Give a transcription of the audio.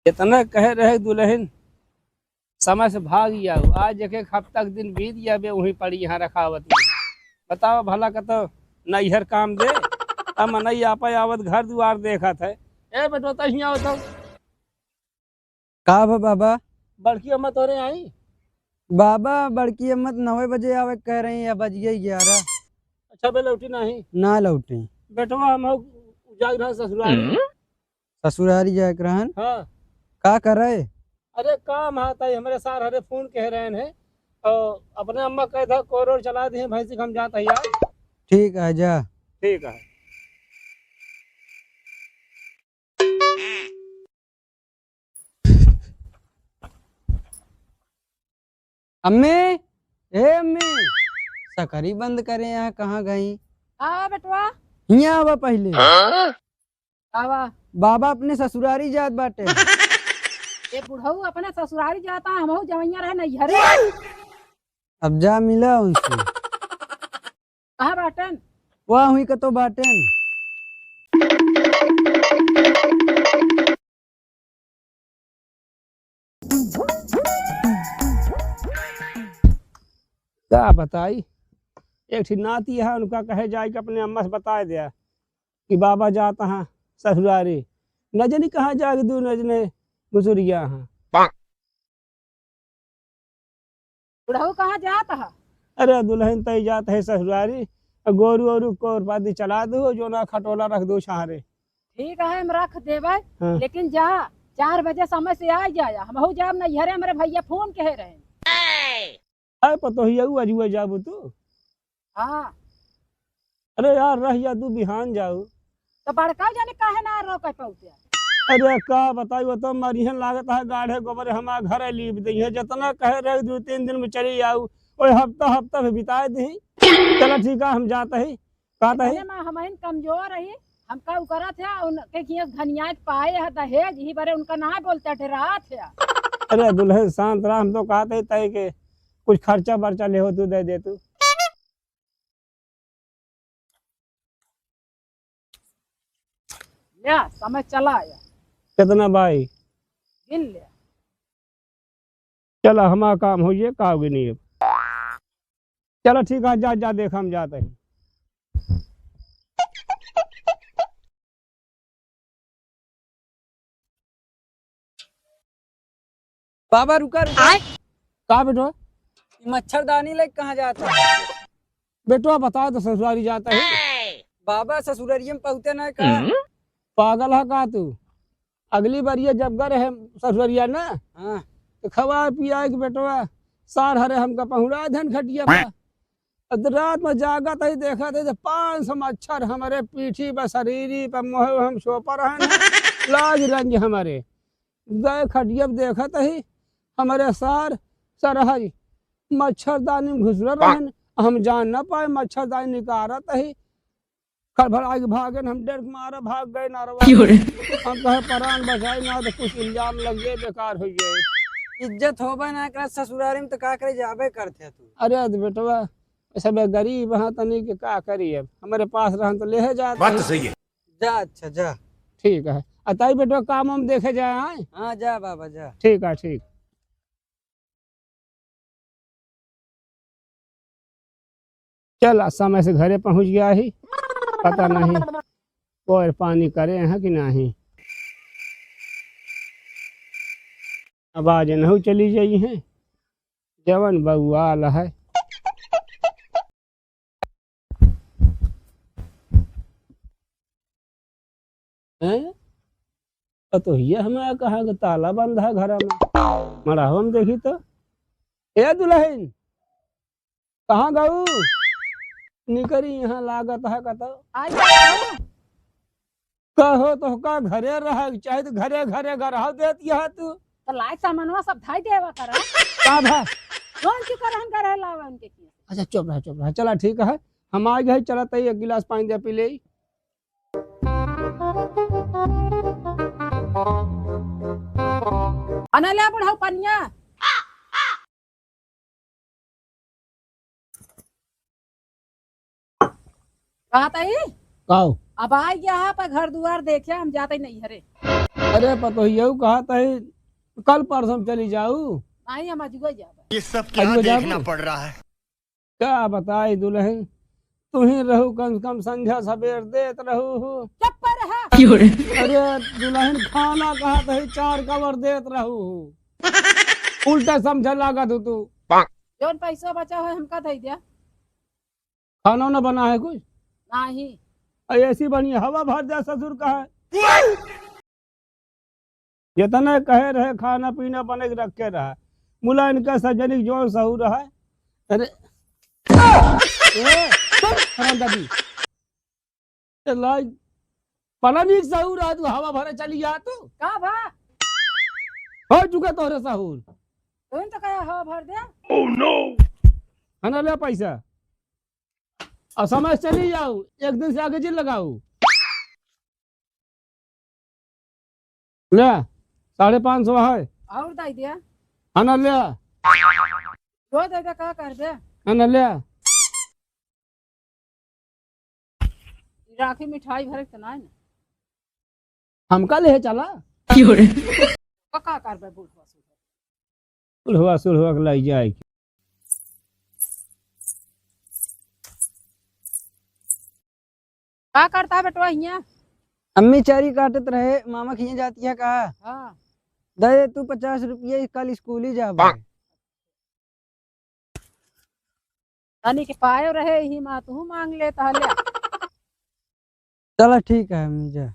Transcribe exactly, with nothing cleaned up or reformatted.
इतना कहे रहे दुलहिन, समय से भाग जाओ। आज एक एक हफ्ता के दिन बीत गया बे, वहीं पड़ी यहाँ रखावत। बताओ भला, कतो नैहर काम दे, अब मनई आपा आवत घर दुआर देखत है। ए बेटो, तो हियाँ आओ तो। का भा बाबा? बड़की अम्मा तोरे आई? बाबा, बड़की अम्मा तो नौ बजे आवे कह रही है, बज गई ग्यारह। अच्छा बे, लौटी नहीं? ना लौटी। बेटवा, हम हो जाग रहा ससुरारी। हम्म? ससुरारी जाए के रहन? हाँ। का करे? अरे काम है, ताई हमरे सार हरे फोन कह रहे हैं, और अपने अम्मा कहे था कोरोर चला दिए भैंसी के, हम जात है यार। ठीक है, जा। ठीक है। अम्मी, ए अम्मी, सकरी बंद करे, यहाँ कहाँ गई? आवा बेटवा। हियाँ आवा पहिले। हाँ? आवा। बाबा अपने ससुरारी जात बाटे। ए बुढ़ऊ अपने ससुरारी जाता, हमहू जवैया रहे नैहरे। अब जा मिला उनसे। कहाँ बाटेन? वह हुई कतो बाटेन। का बताई, एक ठी नाती है, उनका कहे जाए कि अपने अम्मा से बताए दिया कि बाबा जाता है ससुरारी, न जानी कहाँ जाके दू न जने गुजरिया हैं। बुढ़ऊ कहाँ जात ह? अरे दुलहिन, तई जात है ससुरारी, गोरू ओरू कोर पाती चला दो, जो ना खटोला रख दो छाहरे। ठीक है, हम रख देबै, हाँ। लेकिन जा, चार बजे समय से आ जाया, हमहू जाब नैहरे, हमरे भैया फोन कहे रहे। अरे पतोहिया, उ अजुए जाबू तू? हाँ। अरे यार, रह जा, तू बिहान जाऊ। तो बड़का जाने काहे ना रोके पौते? अरे का बताई, वो तो मरिहन लागत है, गाढ़े गोबर हमार घर लीप दई है। जितना कहे रहे दो तीन दिन में चली आऊ, ओए हफ्ता हफ्ता भी बिताए दी। चला ठीक है, हम जात ही। का तही? इतने में हमहिन कमजोर रही, हमका उ करत है, उनके किए घनियात पाए है दहेज, ही बरे उनका ना बोलते, डरात है। अरे दुलहिन शांत रहा, हम तो कहत ही तय के कुछ खर्चा बर्चा ले हो तू दे दे तू। ले, समय चला आया। कितना बाई? गिन ले। चला, हमारा काम हो ये, का होगी नहीं अब। चला ठीक है, जा, जा, देख, हम जात ही। बाबा, रुका, रुका। आय? का बेटो? ये मच्छरदानी लेके कहाँ जाता है? बेटो, बताओ तो, ससुरारी जाता है। बाबा, ससुरारिये में पहुँचते ना का? हम्म? पागल है का तू? अगली बार ये जब गए रहे ससुरारिया ना, हाँ। तो खवा पिया के बेटवा, सार हरे हमका पहुँचा देन खटिया पर। अब रात में जागत ही, देखत ही तो पाँच सौ मच्छर हमरे पीठी पर, शरीरी पर, मोहे हम सोपर हैं। लाज रंज हमरे। गए खटिया पर, देखत ही हमरे सार सरहज मच्छरदानी में घुसरल रहन। हम जान ना पाए, मच्छरदानी निकारत ही। खड़बड़ा के भागन, हम डर के मारे भाग गए नरवा। क्यों रे? हम कहे, "परान बचाई ना तो कुछ इल्जाम लग जाए, बेकार हो जाए।" इज्जत होबे ना करे ससुरारी में तो का करे, जाबे करते तू। अरे तो बेटवा, सब गरीब हाँ तनी के का करी, अब हमरे पास रहन तो ले जात बात तो ही। सही है। जा, अच्छा, जा। ठीक है। अताई बेटवा, काम हम देखे जाए, आए? हाँ, जा बाबा, जा। ठीक है, ठीक। चल, आज समय से घरे पहुँच गया ही, पता नहीं और पानी करे हैं कि नहीं। अब आज नहु चली जाई हैं, जवन बउआल है। हैं? पतोहिया हमारा कहाँ के, ताला बंद है घर में। मड़ावा में देखी तो। ए दुलहिन, कहाँ गऊ? निकरी यहाँ लागत है कतो। आई गऊ। कहो तो का घरे रह, चाहे तो घरे घरे गरहा देत यहाँ तू। तो लाए सामानवा सब धाई देवा करा। का भा? कौन चीज करहन गरहे लावे उनके किए? अच्छा चुप रहा, चुप रहा। चला ठीक है, हम आ गए, चला तई एक गिलास पानी दे पी ले। अना ले बुढ़ऊ पनिया। कहा ताई? काओ? अब आ गया है पर घर दुआर देखे, हम जाते नैहरे। अरे पतोहियऊ कहत ही, कल परसों चली जाऊ। नहीं, हम अजुआ जाबे। ये सब क्या अजुआ जाबू? देखना पड़ रहा है। का बताई दुलहिन, तुहीं रहू कम से कम संझा सबेर देत रहू हो। चुप रहा। अरे दुलहिन, खाना कहत ही चार कवर देत रहू हो। उल्टा समझे लागत हो तू। जौन पैसा बचा है हमका दे दिया। खाना ना बना है कुछ? नहीं। अरे ऐसी बढ़िया हवा भर जा ससुर का है। जितना कहे रहे खाना पीना बने के रखे रहा। मुला इनका सजनिक जौन सहूर रहा। अरे ए, चुप, हरामजादी। ए, लाई, बड़ा नीक सहूर रहा, तू हवा भरे चली जा तू। का बा? हो चुका तोहरे सहूर। तुम तो कहे हवा भर दे। है ना, ले पैसा। और समय से चली जाऊ, एक दिन से आगे जिन लगाऊ। ले, साढ़े पाँच सौ है। और दे दिया। है ना, ले। दो दे दे, का कर दे? है ना, ले। राखी मिठाई भरे के तो ना है ना। हमका ले चला। का, का करबे बुढ़वा सुढ़वा? बुढ़वा सुढ़वा के लाई जाए के। का करता है बेटवा हियाँ? अम्मी चरी काटत रहे, मामा खियाँ जाती है का? हाँ। दे तू पचास रुपया, कल स्कूल ही जाबे। तनी के पायो रहे, यही माँ तू मांग ले ताले। चला ठीक है अम्मी, जा।